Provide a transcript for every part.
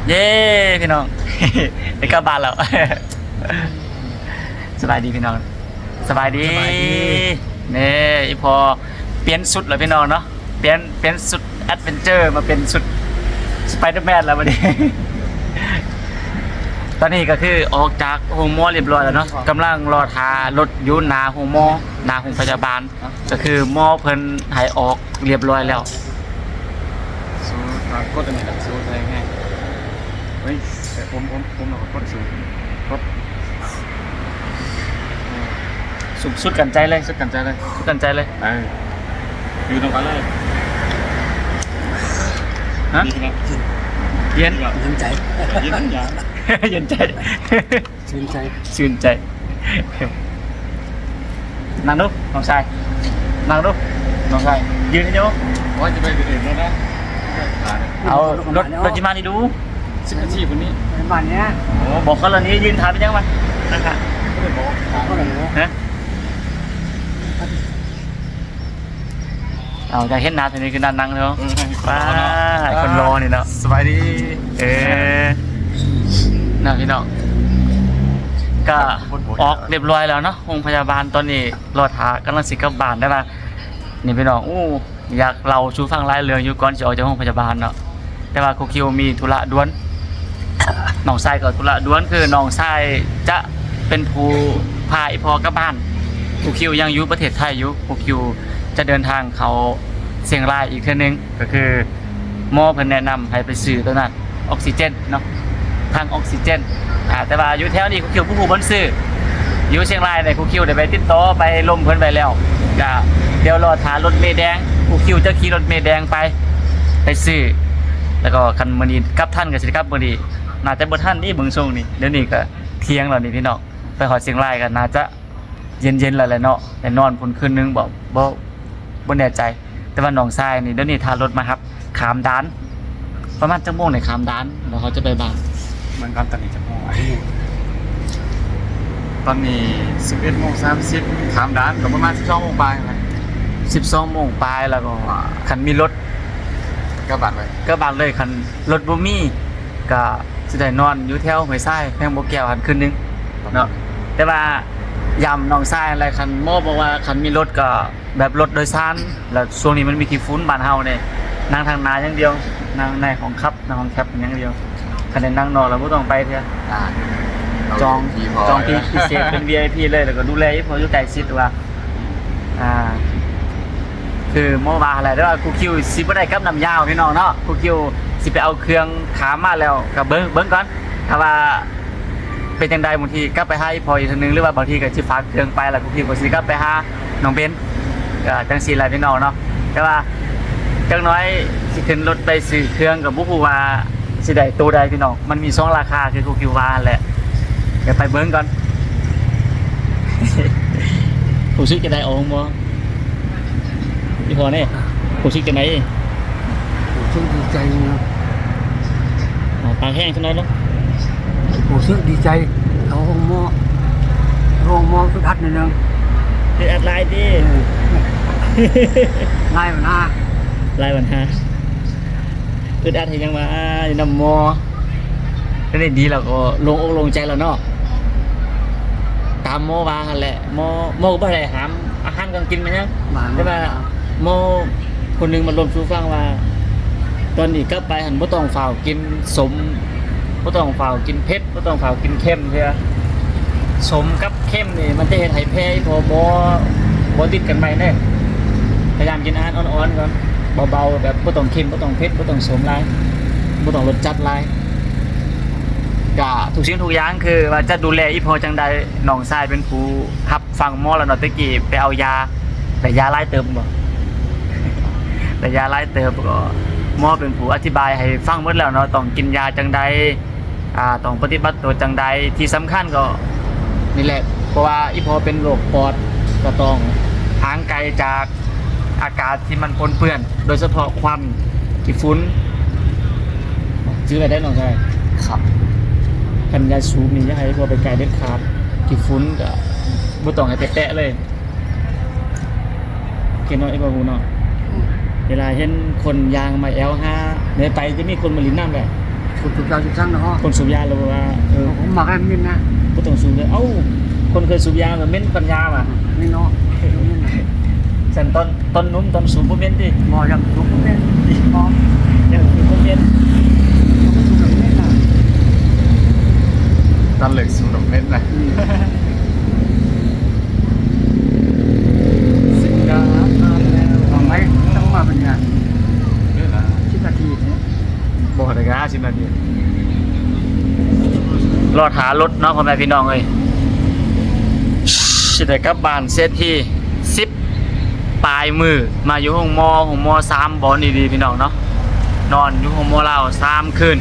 ເຢ້ ພີ່ນ້ອງ ໄດ້ກັບບ້ານແລ້ວ. ສະບາຍດີພີ່ນ້ອງ ສະບາຍດີ ສະບາຍດີ. ນີ້ ອີ່ພໍ່ປ່ຽນຊຸດແລ້ວພີ່ນ້ອງເນາະ ປ່ຽນ ປ່ຽນຊຸດແອັດເວັນເຈີມາເປັນຊຸດສະໄປເດີແມນແລ້ວບັດນີ້. ຕອນນີ້ກໍຄືອອກຈາກໂຮງໝໍລຽບຮ້ອຍແລ້ວເນາະ ກຳລັງລໍຖ້າລົດຢູ່ໜ້າໂຮງໝໍ ໜ້າໂຮງພະຍາບານ ກໍຄືໝໍເພິ່ນໃຫ້ອອກລຽບຮ້ອຍແລ້ວ. ສູ ກົດອັນນີ້ແຫຼະ ສູແຮງໆ ເຮີ້ຍ ອມ ອມ ອມແລ້ວກໍກົດສູ ກົດ ສຸດກັນໃຈເລີຍ ສຸດກັນໃຈເລີຍ ສຸດກັນໃຈເລີຍ. ເອີ ຢູ່ນຳກັນເລີຍ ຮະ ເຢັນ ເຢັນໃຈ ເຢັນໃຈ ຊື່ນໃຈ ຊື່ນໃຈ. ນັ່ງດູນ້ອງຊາຍ ນັ່ງດູນ້ອງຊາຍ ຢືນໃຫ້ຢູ່. ວ່າຈະໄປເດີນລົດນະ ເອົາລົດ ລົດຊິມານີ້ດູ ສິບນາທີພຸ້ນນີ້ ບ້ານນີ້. ໂອ້ ບອກເຂົາແລ້ວນີ້ ຢືນຖ້າເປັນຫຍັງວະ ນັ້ນ ບໍ່ໄດ້ບອກ ຮະ. ເອົາ ຢາກເຫັນໜ້າເທື່ອນີ້ຄືໜ້ານັ່ງເນາະ ເອີ ຄົນຫຼໍ່ເນາະ ຄົນຫຼໍ່ນີ້ເນາະ. ສະບາຍດີ ເອີ ນະພີ່ນ້ອງ ກະອອກລຽບຮ້ອຍແລ້ວເນາະ ໂຮງພະຍາບານ. ຕອນນີ້ລໍຖ້າ ກຳລັງຊິກັບບ້ານ ແຕ່ວ່າ ນີ້ພີ່ນ້ອງ ໂອ້ ຢາກເລົ່າສູ່ຟັງຫຼາຍເລື່ອງຢູ່ ກ່ອນຊິອອກຈາກໂຮງພະຍາບານເນາະ ແຕ່ວ່າຄູຄິວມີທຸລະດ່ວນ ນ້ອງຊາຍກໍທຸລະດ່ວນ ຄືນ້ອງຊາຍຈະເປັນຜູ້ພາອີ່ພໍ່ກັບບ້ານ. ຄູຄິວຍັງຢູ່ປະເທດໄທຢູ່ ຄູຄິວຈະເດີນທາງເຂົ້າຊຽງລາຍອີກເທື່ອໜຶ່ງ ກໍຄືໝໍເພິ່ນແນະນຳໃຫ້ໄປຊື້ໂຕນັ້ນ ອອກຊີເຈນເນາະ ຖັງອອກຊີເຈນ. ອາ ແຕ່ວ່າຢູ່ແຖວນີ້ຄູຄິວບໍ່ຮູ້ບ່ອນຊື້ ຢູ່ຊຽງລາຍນີ້ ຄູຄິວໄດ້ໄປຕິດຕໍ່ໄປລົມເພິ່ນໄວ້ແລ້ວ ກະດຽວລໍຖ້າລົດເມແດງ ຄູຄິວຈະຂີ່ລົດເມແດງໄປ ໄປຊື້ ແລ້ວກໍຄັນມື້ນີ້ກັບທັນກໍຊິໄດ້ກັບມື້ນີ້ ໜ້າຈະບໍ່ທັນນີ້ເບິ່ງຊົງນີ້. ດຽວນີ້ກໍທ່ຽງແລ້ວນີ້ພີ່ນ້ອງ ໄປຮອດຊຽງລາຍກໍໜ້າຈະເຢັນໆແລ້ວແຫຼະເນາະ ໄດ້ນອນພຸ້ນຄືນໜຶ່ງບໍ ບໍ່ ບໍ່ແນ່ໃຈ. ແຕ່ວ່ານ້ອງຊາຍນີ້ ດຽວນີ້ຖ້າລົດມາຮັບ ຂ້າມດ່ານ ປະມານຈັກໂມງໄດ້ຂ້າມດ່ານ ແລ້ວເຮົາຈະໄປບ້ານ? ເບິ່ງກ່ອນ ຕອນນີ້ຈັກໂມງ? ຕອນນີ້ສິບເອັດໂມງສາມສິບ ຂ້າມດ່ານກໍປະມານສິບສອງໂມງປາຍແຫຼະ ສິບສອງໂມງປາຍ. ແລ້ວກໍຄັນມີລົດ ກັບບ້ານເລີຍ ກັບບ້ານເລີຍ. ຄັນລົດບໍ່ມີກໍຊິໄດ້ນອນຢູ່ແຖວຫ້ວຍຊາຍ ແຂວງບໍ່ແກ້ວຫັ້ນຄືນໜຶ່ງເນາະ. ແຕ່ວ່າຢ້ຳນ້ອງຊາຍແຫຼະ ຄັນໝໍບອກວ່າຄັນມີລົດກໍ ແບບລົດໂດຍສານ ແລ້ວຊ່ວງນີ້ມັນມີຂີ້ຝຸ່ນບ້ານເຮົານີ້ ນັ່ງທາງໜ້າຢ່າງດຽວ ນັ່ງໃນຫ້ອງຂັບ ໃນຫ້ອງແຄັບຢ່າງດຽວ. ຄັນໄດ້ນັ່ງນອກແລ້ວບໍ່ຕ້ອງໄປເທື່ອ ອ່າ ຈອງ ຈອງທີ່ພິເສດເປັນ ວີໄອພີ ເລີຍ ແລ້ວກໍດູແລອີ່ພໍ່ຢູ່ໃກ້ຊິດວ່າ ອ່າ ຄືໝໍວ່າຫັ້ນແຫຼະ ແຕ່ວ່າຄູຄິວຊິບໍ່ໄດ້ກັບນ້ຳຍາວພີ່ນ້ອງເນາະ ຄູຄິວຊິໄປເອົາເຄື່ອງຂ້າມມາແລ້ວ ກໍເບິ່ງ ເບິ່ງກ່ອນ ຖ້າວ່າ ເປັນຈັ່ງໃດ ບາງທີກັບໄປຫາອີ່ພໍ່ອີກເທື່ອໜຶ່ງ ຫຼືວ່າບາງທີກໍຊິຝາກເຄື່ອງໄປ ແລ້ວບາງທີກໍຊິກັບໄປຫານ້ອງເບັນ ກໍຈັ່ງຊີ້ແຫຼະພີ່ນ້ອງເນາະ. ແຕ່ວ່າຈັກໜ້ອຍຊິຂຶ້ນລົດໄປຊື້ເຄື່ອງ ກໍບໍ່ຮູ້ວ່າຊິໄດ້ໂຕໃດພີ່ນ້ອງ ມັນມີສອງລາຄາ ຄືຄູຄິວວ່າຫັ້ນແຫຼະ. ດຽວໄປເບິ່ງກ່ອນ ຮູ້ສຶກຈັ່ງໃດ ອອກໂຮງໝໍ? ອີ່ພໍ່ນີ້ ຮູ້ສຶກຈັ່ງໃດ? ຮູ້ສຶກດີໃຈເນາະ. ອາ ປາກແຫ້ງຈັກໜ້ອຍເນາະ. ຮູ້ສຶກດີໃຈ ເຂົ້າໂຮງໝໍ ໂຮງໝໍອຶດອັດໜ້ອຍໜຶ່ງ. ອຶດອັດຫຼາຍຕິ? ເອີ ຫຼາຍບັນຫາ ຫຼາຍບັນຫາ. ອຶດອັດເຮັດຫຍັງວະ ຢູ່ນຳໝໍ. ໄດ້ດີແລ້ວກໍໂລ່ງອົກໂລ່ງໃຈແລ້ວເນາະ. ຕາມໝໍວ່າຫັ້ນແຫຼະ ໝໍ ໝໍກໍບໍ່ໄດ້ຫ້າມອາຫານການກິນແມ່ນຫຍັງ ແຕ່ວ່າໝໍຄົນໜຶ່ງມາລົມສູ່ຟັງວ່າ ຕອນນີ້ກັບໄປຫັ້ນບໍ່ຕ້ອງຟ້າວກິນສົ້ມ ບໍ່ຕ້ອງຟ້າວກິນເຜັດ ບໍ່ຕ້ອງຟ້າວກິນເຄັມເທື່ອ. ສົ້ມກັບເຄັມນີ້ມັນຈະເຮັດໃຫ້ແພ້ ບໍ່ ບໍ່ ບໍ່ຕິດກັນໃໝ່ເດ້. ພະຍາຍາມກິນອາຫານອ່ອນໆກ່ອນ ເບົາໆ ແບບບໍ່ຕ້ອງເຄັມ ບໍ່ຕ້ອງເຜັດ ບໍ່ຕ້ອງສົ້ມຫຼາຍ ບໍ່ຕ້ອງລົດຈັດຫຼາຍ. ກະທຸກສິ່ງທຸກຢ່າງ ຄືວ່າຈະດູແລອີ່ພໍ່ຈັ່ງໃດ ນ້ອງຊາຍເປັນຜູ້ຮັບຟັງໝໍແລ້ວເນາະ. ແຕ່ກີ້ໄປເອົາຢາ ໄດ້ຢາຫຼາຍເຕີບບໍ່? ໄດ້ຢາຫຼາຍເຕີບ ກໍໝໍເປັນຜູ້ອະທິບາຍໃຫ້ຟັງໝົດແລ້ວເນາະ ຕ້ອງກິນຢາຈັ່ງໃດ ອ່າ ຕ້ອງປະຕິບັດຕົວຈັ່ງໃດ. ທີ່ສຳຄັນກໍນີ້ແຫຼະ ເພາະວ່າອີ່ພໍ່ເປັນໂລກປອດ ກໍຕ້ອງຫ່າງໄກຈາກ ອາກາດທີ່ມັນປົນເປື້ອນ ໂດຍສະເພາະຄວັນ ຂີ້ຝຸ່ນ ຈື່ໄວ້ໄດ້ນ້ອງຊາຍ. ຄັນຢາສູບນີ້ຢ່າໃຫ້ພວກໄປໃກ້ເດັດຂາດ ຂີ້ຝຸ່ນກໍບໍ່ຕ້ອງໃຫ້ໄປແຕະເລີຍ. ໂອເຄເນາະ ອີ່ບໍ່ຮູ້ເນາະ. ອືມ ເວລາເຫັນຄົນຍ່າງມາແອວຫາ ແນວໄປຈະມີຄົນມາຫຼິ້ນນຳແຫຼະ. ສູບຢາສູບສັງເນາະ ຄົນສູບຢາແລ້ວວ່າ ເອີ ເຂົາມັກໃຫ້ມັນເໝັນນະ ບໍ່ຕ້ອງສູບເລີຍ. ເອົ້າ ຄົນເຄີຍສູບຢາມັນເໝັນຄວັນຢາຫວາ? ເໝັນເນາະ ເໝັນນະ. ຊັ້ນຕອນ ຕອນໜຸ່ມຕອນສູບບໍ່ເໝັນຕິ? ບໍ່ ຍັງສູບບໍ່ເໝັນ ບໍ່ ຍັງສູບບໍ່ເໝັນ ຍັງສູບບໍ່ເໝັນນະ ຕອນເລິກສູບບໍ່ເໝັນນະ. ອືມ ສິບກາຜ່ານແລ້ວ ເອົາໄປ ຕ້ອງມາເປັນຫຍັງ ເວລາ ສິບນາທີເນາະ. ບໍ່ໄດ້ກະສິບນາທີ ລໍຖ້າລົດເນາະ ພໍ່ແມ່ພີ່ນ້ອງເອີຍ. ຊິໄດ້ກັບບ້ານເສດທີສິບປາຍມື້ ມາຢູ່ໂຮງໝໍ ໂຮງໝໍສາມບ່ອນດີໆ ພີ່ນ້ອງເນາະ. ນອນຢູ່ໂຮງໝໍລາວສາມຄືນ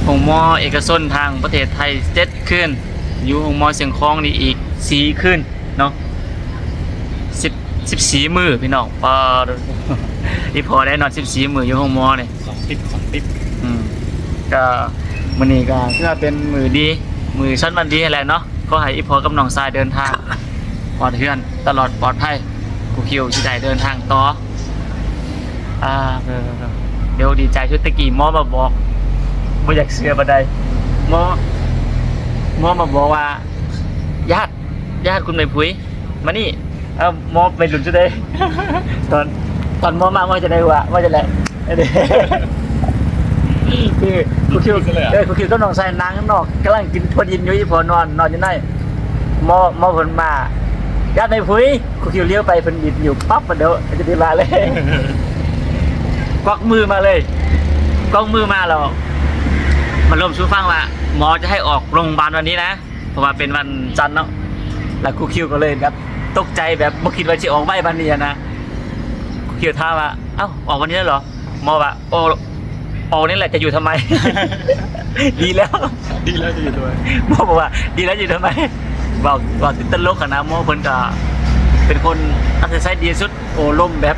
ໂຮງໝໍເອກະຊົນທາງປະເທດໄທເຈັດຄືນ ຢູ່ໂຮງໝໍຊຽງຂອງນີ້ອີກສີ່ຄືນເນາະ. ສິບ ສິບສີ່ມື້ພີ່ນ້ອງ ປາດ ອີ່ພໍ່ໄດ້ນອນສິບສີ່ມື້ຢູ່ໂຮງໝໍນີ້ ສອງຕິດ ສອງຕິດ. ອືມ ກະມື້ນີ້ກະຖືວ່າເປັນມື້ດີ ມື້ສັນວັນດີຫັ້ນແຫຼະເນາະ. ຂໍໃຫ້ອີ່ພໍ່ກັບນ້ອງຊາຍເດີນທາງຮອດເຮືອນຕະຫຼອດປອດໄພ ຄູຄິວຊິໄດ້ເດີນທາງຕໍ່. ອ່າ ດຽວດີໃຈສຸດ ຕະກີ້ໝໍມາບອກ ບໍ່ຢາກເຊື່ອປານໃດ ໝໍ ໝໍມາບອກວ່າ ຍາດ ຍາດຄຸນໄມຜຸຍ ມານີ້. ເອົາ ໝໍໄປລຸນສຸດເດ້ ຕອນ ຕອນໝໍມາ ໝໍຈະໄດ້ວ່າ ວ່າຈະແຫຼະ ຄືຄູຄິວ ເອີ ຄູຄິວກັບນ້ອງຊາຍນັ່ງນອກ ກຳລັງກິນຖົ່ວດິນຢູ່ ອີ່ພໍ່ນອນ ນອນຢູ່ໃນ ໝໍ ໝໍເພິ່ນມາ ຍາດໄມຜຸຍ ຄູຄິວລ້ຽວໄປ ເພິ່ນດິນຢູ່ປັບ ດຽວຈະໄດ້ວ່າເລີຍ ກວັກມືມາເລີຍ ກວັກມືມາແລ້ວ ມາລົມສູ່ຟັງວ່າ ໝໍຈະໃຫ້ອອກໂຮງບານວັນນີ້ນະ. ເພາະວ່າເປັນວັນຈັນເນາະ ແລ້ວຄູຄິວກໍເລີຍແບບຕົກໃຈ ແບບບໍ່ຄິດວ່າຊິອອກໄວປານນີ້ຫັ້ນນະ. ຄູຄິວຖາມວ່າ ເອົ້າ ອອກວັນນີ້ເລີຍເຫລອ? ໝໍວ່າ ອອກ ອອກນີ້ແຫຼະ ຈະຢູ່ທຳໄມ? ດີແລ້ວ ດີແລ້ວຈະຢູ່ທຳໄມ? ໝໍບອກວ່າ ດີແລ້ວຢູ່ທຳໄມ? ເວົ້າ ເວົ້າຕິດຕະຫຼົກຫັ້ນນະ. ໝໍເພິ່ນກໍເປັນຄົນອັດທະຍາໄສດີສຸດ ໂອ້ລົມແບບ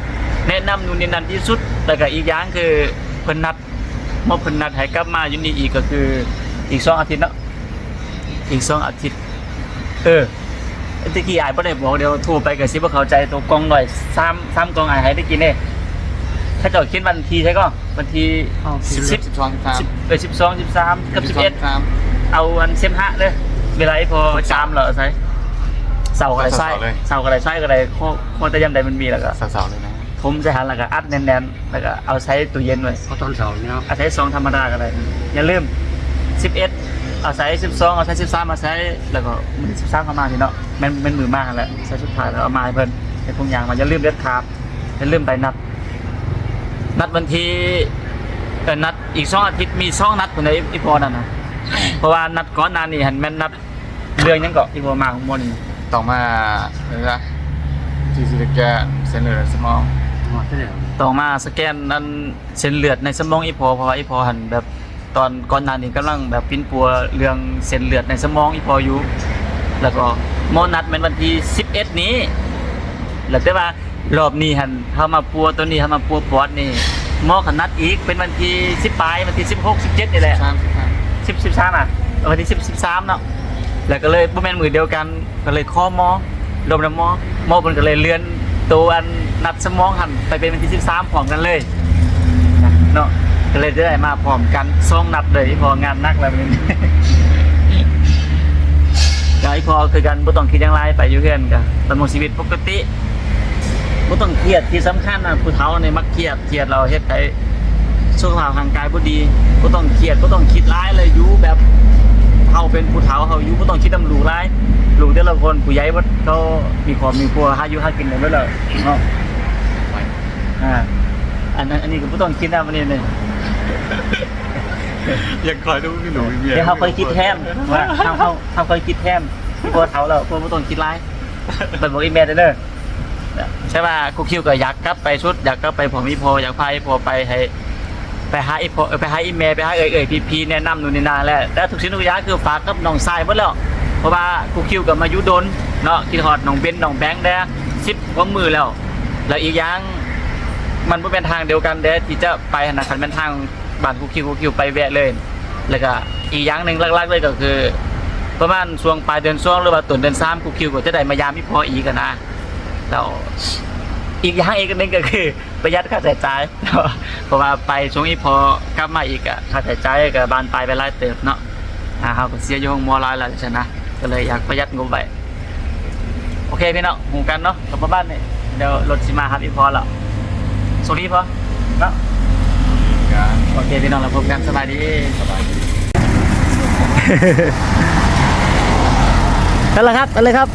ແນະນຳນູ່ນນີ້ນັ້ນດີສຸດ ແລ້ວກໍອີກຢ່າງຄືເພິ່ນນັດ ໝໍເພິ່ນນັດໃຫ້ກັບມາຢູ່ນີ້ອີກ ກໍຄືອີກສອງອາທິດເນາະ ອີກສອງອາທິດ. ເອີ ແຕ່ກີ້ອ້າຍບໍ່ໄດ້ບອກ ດຽວໂທໄປກໍຊິບໍ່ເຂົ້າໃຈ. ໂຕກ່ອງນ້ອຍ ສາມ ສາມກ່ອງອ້າຍໃຫ້ແຕ່ກີ້ເດ້ ເຂົາເຈົ້າຂຽນວັນທີໃສກໍ ວັນທີ ສິບ ສິບສອງ ສິບສາມ ສິບ ເອີ ສິບສອງ ສິບສາມ ກັບ ສິບເອັດ ເອົາອັນເສັມຫະເດີ ເວລາອີ່ພໍ່ຈາມແລ້ວໃສ ເສົາກໍໄດ້ ໃສ ເສົາກໍໄດ້ ໃສກໍໄດ້ ຂໍ ຂໍແຕ່ຍາມໃດມັນມີ ແລ້ວກໍ ເສົາເລີຍນະ ຖົມໃສ່ຫັ້ນ ແລ້ວກໍອັດແໜ້ນໆ ແລ້ວກໍເອົາໃສ່ຕູ້ເຢັນໄວ້ ເອົາຕອນເຊົ້ານີ້ເນາະ ເອົາໃສ່ຊອງທຳມະດາກໍໄດ້. ຢ່າລືມ ສິບເອັດ ເອົາໃສ່ ສິບສອງ ເອົາໃສ່ ສິບສາມ ເອົາໃສ່ ແລ້ວກໍມື້ສິບສາມເຂົ້າມາພີ້ເນາະ ແມ່ນ ແມ່ນມື້ມາຫັ້ນແຫຼະ ໃສ່ຊຸດຂາວແລ້ວເອົາມາໃຫ້ເພິ່ນ ໃຫ້ທຸກຢ່າງວ່າ ຢ່າລືມເດັດຂາດ ຢ່າລືມໄປນັດ ນັດວັນທີ ເອີ ນັດອີກສອງອາທິດ ມີສອງນັດພຸ້ນໃດ ອີ່ພໍ່ນັ້ນນະ ເພາະວ່ານັດກ່ອນໜ້ານີ້ຫັ້ນແມ່ນນັດ ເລື່ອງຫຍັງເກາະ ທີ່ບໍ່ມາໂຮງໝໍນີ້? ຕ້ອງມາ ເອີ ທີ່ຊິໄດ້ແກ້ເສັ້ນເລືອດໃນສະໝອງ ອໍ ເສັ້ນເລືອດ ຕ້ອງມາສະແກນອັນເສັ້ນເລືອດໃນສະໝອງອີ່ພໍ່ ເພາະວ່າອີ່ພໍ່ຫັ້ນແບບ ຕອນກ່ອນໜ້ານີ້ກຳລັງແບບປິ່ນປົວເລື່ອງເສັ້ນເລືອດໃນສະໝອງອີ່ພໍ່ຢູ່ ແລ້ວກໍໝໍນັດແມ່ນວັນທີສິບເອັດນີ້ ແລ້ວແຕ່ວ່າ ລອບນີ້ຫັ້ນ ເຮົາມາປົວໂຕນີ້ ເຮົາມາປົວປອດນີ້ ໝໍກໍນັດອີກເປັນວັນທີສິບປາຍ ວັນທີສິບຫົກ ສິບເຈັດນີ້ແຫຼະ ສິບສາມ ສິບສາມ ສິບ ສິບສາມ ອ່ະ ວັນທີສິບ ສິບສາມເນາະ ແລ້ວກໍເລີຍບໍ່ແມ່ນມື້ດຽວກັນ ກໍເລີຍຂໍໝໍ ລົມນຳໝໍ ໝໍເພິ່ນກໍເລີຍເລື່ອນໂຕອັນນັດສະໝອງຫັ້ນ ໄປເປັນວັນທີສິບສາມພ້ອມກັນເລີຍເນາະ ກໍເລີຍຈະໄດ້ມາພ້ອມກັນສອງນັດເລີຍ ເພາະວ່າງານໜັກແລ້ວມື້ນີ້ ກໍອີ່ພໍ່ຄືກັນ ບໍ່ຕ້ອງຄິດຫຍັງຫຼາຍ ໄປຢູ່ເຮືອນກໍດຳລົງຊີວິດປົກກະຕິ ບໍ່ຕ້ອງຄຽດ ທີ່ສຳຄັນນະ ຜູ້ເຖົ້ານີ້ມັກຄຽດ ຄຽດແລ້ວເຮັດໃຫ້ສຸຂະພາບຮ່າງກາຍບໍ່ດີ ບໍ່ຕ້ອງຄຽດ ບໍ່ຕ້ອງຄິດຫຼາຍ ແລ້ວຢູ່ແບບເຮົາເປັນຜູ້ເຖົ້າ ເຮົາຢູ່ບໍ່ຕ້ອງຄິດນຳລູກຫຼາຍ ລູກແຕ່ລະຄົນຜູ້ໃຫຍ່ເບິດ ເຂົາມີຄອບມີຄົວ ຫາຢູ່ຫາກິນໄດ້ເບິດແລ້ວເນາະ ອ່າ ອັນນັ້ນ ອັນນີ້ກໍບໍ່ຕ້ອງຄິດນຳ ອັນນີ້ນີ້ ຢ່າງຂ້ອຍເດີ ມີລູກມີເມຍ ດຽວເຮົາຄ່ອຍຄິດແທນ ວ່າເຮົາ ເຮົາ ເຮົາຄ່ອຍຄິດແທນ ພວກເຖົ້າແລ້ວ ພວກບໍ່ຕ້ອງຄິດຫຼາຍ ໄປບອກອີ່ແມ່ເດີ. ແຕ່ວ່າຄູຄິວກໍຢາກກັບໄປສຸດ ຢາກກັບໄປພ້ອມອີ່ພໍ່ ຢາກພາອີ່ພໍ່ໄປໃຫ້ ໄປຫາອີ່ພໍ່ ເອີ ໄປຫາອີ່ແມ່ ໄປຫາເອື້ອຍໆ ພີ່ໆ ແນະນຳນູ່ນນີ້ນັ້ນແຫຼະ ແຕ່ທຸກສິ່ງທຸກຢ່າງຄືຝາກກັບນ້ອງຊາຍໝົດແລ້ວ ເພາະວ່າຄູຄິວກໍມາຢູ່ດົນເນາະ ຄິດຮອດນ້ອງເບັນ ນ້ອງແບງແດ່ ສິບກວ່າມື້ແລ້ວ ແລ້ວອີກຢ່າງມັນບໍ່ແມ່ນທາງດຽວກັນເດ້ທີ່ຈະໄປຫັ້ນນະ ຄັນແມ່ນທາງ ບ້ານຄູຄິວ ຄູຄິວໄປແວະເລີຍ ແລ້ວກະອີກຢ່າງໜຶ່ງຫຼັກໆເລີຍກໍຄື ປະມານຊ່ວງປາຍເດືອນສອງ ຫຼືວ່າຕົ້ນເດືອນສາມ ຄູຄິວກໍຈະໄດ້ມາຢາມອີ່ພໍ່ອີກຫັ້ນນະ ແລ້ວອີກຢ່າງອີກອັນໜຶ່ງກໍຄື ປະຢັດຄ່າໃຊ້ຈ່າຍ ເພາະວ່າໄປສົ່ງອີ່ພໍ່ກັບມາອີກ ກະຄ່າໃຊ້ຈ່າຍກະບານປາຍໄປຫຼາຍເຕີບເນາະ. ອ່າ ເຮົາກະເສຍຢູ່ໂຮງໝໍຫຼາຍແລ້ວຊັ້ນນະ ກະເລີຍຢາກປະຢັດງົບໄວ້. ໂອເຄພີ່ນ້ອງ ຮູ້ກັນເນາະ ກະປະມານນີ້ ດຽວລົດຊິມາຮັບອີ່ພໍ່ແລ້ວ. ໂຊກດີພໍ່ເນາະ. ໂອເຄພີ່ນ້ອງ ແລ້ວພົບກັນ ສະບາຍດີ ສະບາຍດີ. ໄປແລ້ວຄັບ ໄປເລີຍຄັບ.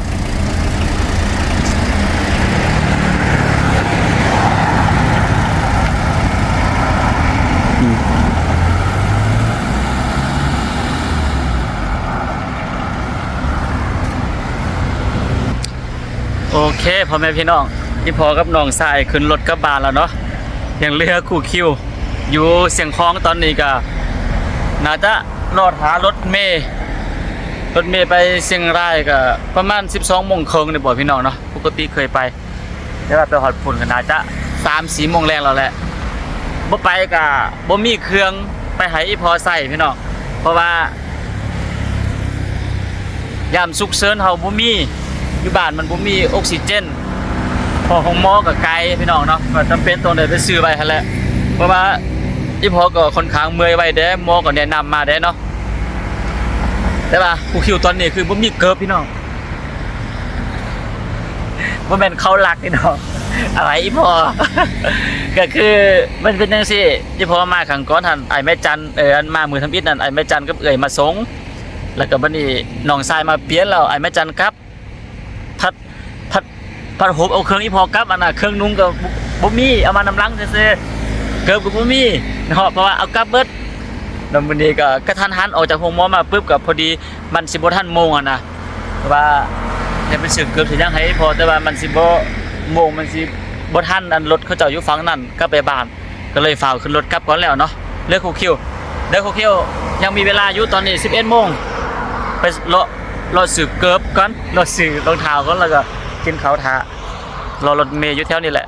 ໂອເຄ ພໍ່ແມ່ພີ່ນ້ອງ ອີ່ພໍ່ກັບນ້ອງຊາຍຂຶ້ນລົດກັບບ້ານແລ້ວເນາະ. ຍັງເຫຼືອຄູ່ຄິວຢູ່ຊຽງຂອງ ຕອນນີ້ກະໜ້າຈະລໍຖ້າລົດເມ ລົດເມໄປຊຽງລາຍກະປະມານສິບສອງໂມງເຄິ່ງນີ້ບໍພີ່ນ້ອງເນາະ. ປົກກະຕິເຄີຍໄປ ແຕ່ວ່າໄປຮອດພຸ້ນກະໜ້າຈະສາມສີ່ໂມງແລງແລ້ວແຫຼະ. ບໍ່ໄປກະບໍ່ມີເຄື່ອງໄປໃຫ້ອີ່ພໍ່ໃຊ້ພີ່ນ້ອງ ເພາະວ່າ ຍາມສຸກເສີນເຮົາບໍ່ມີ ຢູ່ບ້ານມັນບໍ່ມີອົກຊີເຈນ ເພາະໂຮງໝໍກະໄກພີ່ນ້ອງເນາະ ກະຈຳເປັນຕ້ອງໄດ້ໄປຊື້ໄວ້ຫັ້ນແຫຼະ. ເພາະວ່າອີ່ພໍ່ກະຂ້ອນຂ້າງເມື່ອຍໄວແດ່ ໝໍກະແນະນຳມາແດ່ເນາະ. ແຕ່ວ່າຄູ່ຄິວຕອນນີ້ຄືບໍ່ມີເກີບພີ່ນ້ອງ ບໍ່ແມ່ນເຂົາລັກພີ່ນ້ອງ ອາໄວອີ່ພໍ່. ກະຄືມັນເປັນຈັ່ງຊີ້ ອີ່ພໍ່ມາຄັ້ງກ່ອນຫັ້ນ ອ້າຍໄມ້ຈັນ ເອີ ອັນມາມື້ທຳອິດນັ້ນ ອ້າຍໄມ້ຈັນກັບເອື້ອຍມາສົ່ງ ແລ້ວກະບາດນີ້ນ້ອງຊາຍມາປ່ຽນ ແລ້ວອ້າຍໄມ້ຈັນກັບ ພັດ ພັດ ພັດຫົບເອົາເຄື່ອງອີ່ພໍ່ກັບ ອັນນ່າ ເຄື່ອງນຸ່ງກະບໍ່ມີ ເອົາມານຳຫຼັງຊື່ໆ ເກີບກະບໍ່ມີເນາະ ເພາະວ່າເອົາກັບເບິດ. ແລ້ວມື້ນີ້ກະກະທັນຫັນ ອອກຈາກໂຮງໝໍມາປຶບ ກະພໍດີມັນຊິບໍ່ທັນໂມງຫັ້ນນະ ເພາະວ່າຢາກໄປຊື້ເກີບຊື້ຫຍັງໃຫ້ພໍ່ ແຕ່ວ່າມັນຊິບໍ່ໂມງ ມັນຊິບໍ່ທັນ ອັນລົດເຂົາເຈົ້າຢູ່ຝັ່ງນັ້ນ ກັບໄປບ້ານ ກະເລີຍຟ້າວຂຶ້ນລົດກັບກ່ອນແລ້ວເນາະ. ເຫຼືອຄູ່ຄິວ ເຫຼືອຄູ່ຄິວ ຍັງມີເວລາຢູ່ ຕອນນີ້ສິບເອັດໂມງ ໄປເລາະ ເລາະຊື້ເກີບກ່ອນ ເລາະຊື້ລອງເທົ້າກ່ອນ ແລ້ວກະກິນເຂົ້າຖ້າ ລໍລົດເມຢູ່ແຖວນີ້ແຫຼະ.